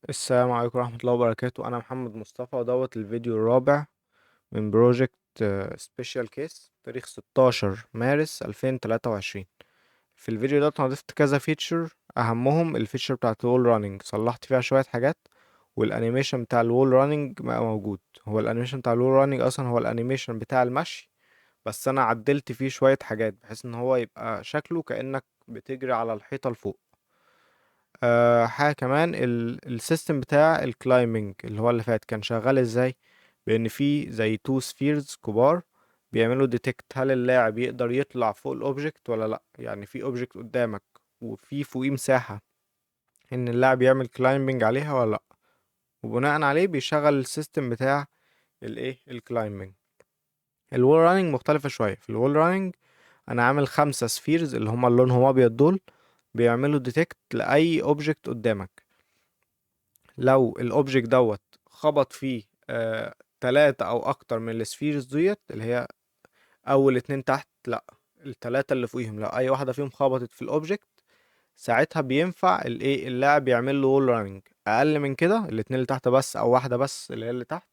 السلام عليكم ورحمة الله وبركاته. أنا محمد مصطفى، ودوت الفيديو الرابع من project special case تاريخ 16 مارس 2023. في الفيديو ده أنا ضفت كذا feature، أهمهم ال feature بتاعت ال wall running، صلحت فيها شوية حاجات، وال animation بتاع ال wall running بقى موجود. هو ال animation بتاع ال wall running أصلا هو ال animation بتاع المشي، بس أنا عدلت فيه شوية حاجات بحيث إن هو يبقى شكله كأنك بتجري على الحيطة لفوق. حاجة كمان ال system بتاع ال climbing اللي هو اللي فات كان شغال ازاي، بان في زي two spheres كبار بيعملوا detect هل اللاعب يقدر يطلع فوق ال object ولا لا. يعني في object قدامك وفي فوقيه مساحة ان اللاعب يعمل climbing عليها ولا لا، وبناء عليه بيشغل ال system بتاع ال climbing. ال wall running مختلفة شوية. في ال wall running انا عامل 5 spheres اللي هما اللي لونهم ابيض دول، بيعملوا detect لاي object قدامك. لو ال object دوت خبط فيه 3 او اكتر من ال spheres ديت، اللي هي اول 2 تحت، لا ال3 اللي فوقيهم، لو اي واحده فيهم خبطت في ال object ساعتها بينفع اللاعب يعمل له wall running. اقل من كده الاتنين اللي تحت بس او واحده بس اللي هي اللي تحت،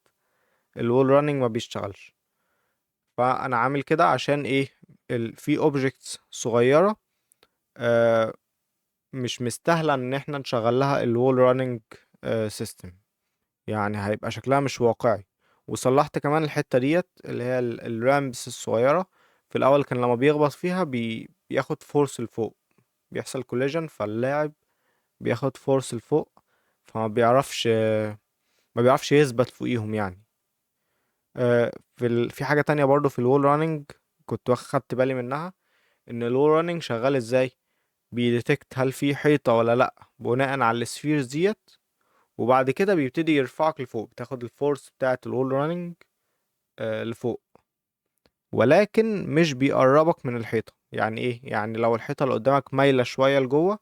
ال wall running ما بيشتغلش. فانا عامل كده عشان ايه؟ في objects صغيره، مش مستاهله ان احنا نشغل لها ال wall running system، يعني هيبقى شكلها مش واقعي. وصلحت كمان الحته ديت اللي هي ال ramps الصغيره. في الاول كان لما بيخبط فيها بياخد force لفوق، بيحصل collision، فاللاعب بياخد force لفوق، فما بيعرفش يثبت فوقيهم يعني. في حاجه تانية برضو في ال wall running كنت خدت بالي منها، ان ال wall running شغال ازاي، بي detect هل في حيطة ولا لأ بناء على ال spheres ديت، وبعد كده بيبتدي يرفعك لفوق، بتاخد ال force بتاعة ال wall running لفوق، ولكن مش بيقربك من الحيطة. يعني ايه؟ يعني لو الحيطة اللي قدامك مايلة شوية لجوه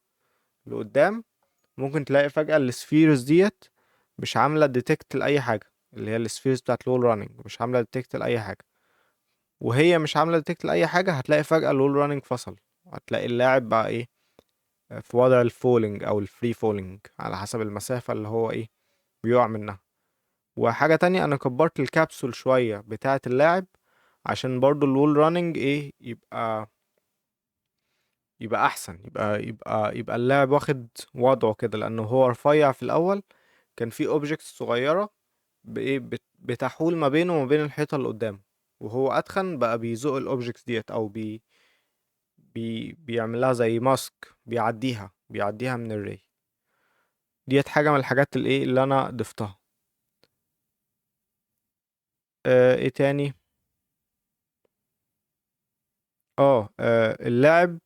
لقدام، ممكن تلاقي فجأة ال spheres ديت مش عاملة detect لأي حاجة، اللي هي ال spheres بتاعة ال wall running مش عاملة detect لأي حاجة، وهي مش عاملة detect لأي حاجة هتلاقي فجأة ال wall running فصل، هتلاقي اللاعب بقى ايه في وضع ال falling او ال free falling على حسب المسافة اللي هو ايه بيقع منها. وحاجة تانية، انا كبرت الكبسول شوية بتاعة اللاعب عشان برضو ال wall running ايه يبقى احسن، يبقى اللاعب واخد وضعه كده، لانه هو رفيع في الاول كان في objects صغيرة بايه بتحول ما بينه وما بين الحيطة اللي قدامه، وهو اتخن بقى بيزق ال objects ديت او بيعمل لها زي mask، بيعديها من ال ray ديت. حاجة من الحاجات اللي انا ضفتها. ايه تاني؟ اللاعب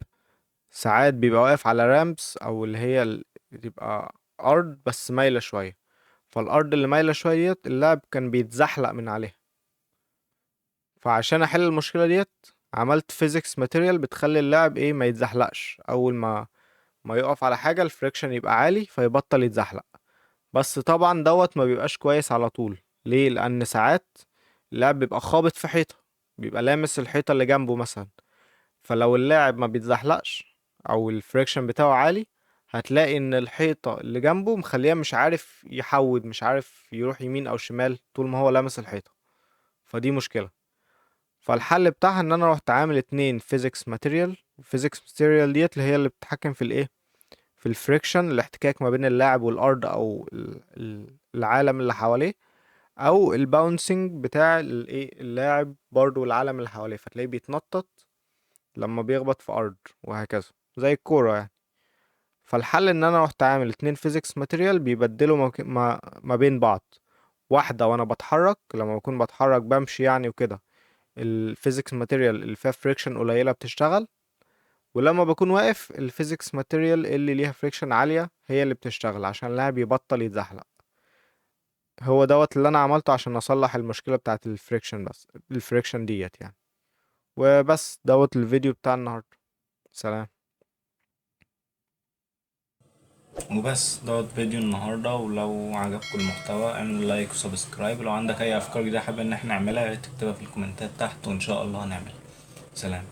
ساعات بيبقى واقف على ramps او اللي هي بتبقى ارض بس مايلة شوية، فالارض اللي مايلة شوية ديت اللاعب كان بيتزحلق من عليها. فعشان احل المشكلة ديت عملت physics material بتخلي اللاعب ما يتزحلقش، اول ما يقف على حاجة ال friction يبقى عالي فيبطل يتزحلق. بس طبعا دوت ما بيبقاش كويس على طول. ليه؟ لان ساعات اللاعب بيبقى خابط في حيطة، بيبقى لامس الحيطة اللي جنبه مثلا، فلو اللاعب ما بيتزحلقش او ال friction بتاعه عالي هتلاقي ان الحيطة اللي جنبه مخليه مش عارف يحود، مش عارف يروح يمين او شمال طول ما هو لامس الحيطة، فدي مشكلة. فالحل بتاعها ان انا رحت عامل 2 physics material. physics material ديت اللي هي اللي بتتحكم في الايه، في ال friction، الاحتكاك ما بين اللاعب والارض او العالم اللي حواليه، او ال bouncing بتاع اللاعب برضو والعالم اللي حواليه، فتلاقيه بيتنطط لما بيخبط في ارض وهكذا زي الكورة يعني. فالحل ان انا رحت عامل 2 physics material بيبدلوا ما بين بعض، واحدة وانا بتحرك، لما بكون بتحرك بمشي يعني وكده، ال physics material اللي فيها friction قليلة بتشتغل، ولما بكون واقف ال physics material اللي ليها friction عالية هي اللي بتشتغل عشان اللاعب يبطل يتزحلق. هو دوت اللي انا عملته عشان اصلح المشكلة بتاعت ال friction، بس ال friction ديت يعني. وبس دوت الفيديو بتاع النهاردة. سلام. وبس دوت فيديو النهاردة، ولو عجبكم المحتوى اعملوا like و subscribe، ولو عندك اي افكار جديدة حابب ان احنا نعملها يا ريت تكتبها في الكومنتات تحت وان شاء الله هنعملها. سلام.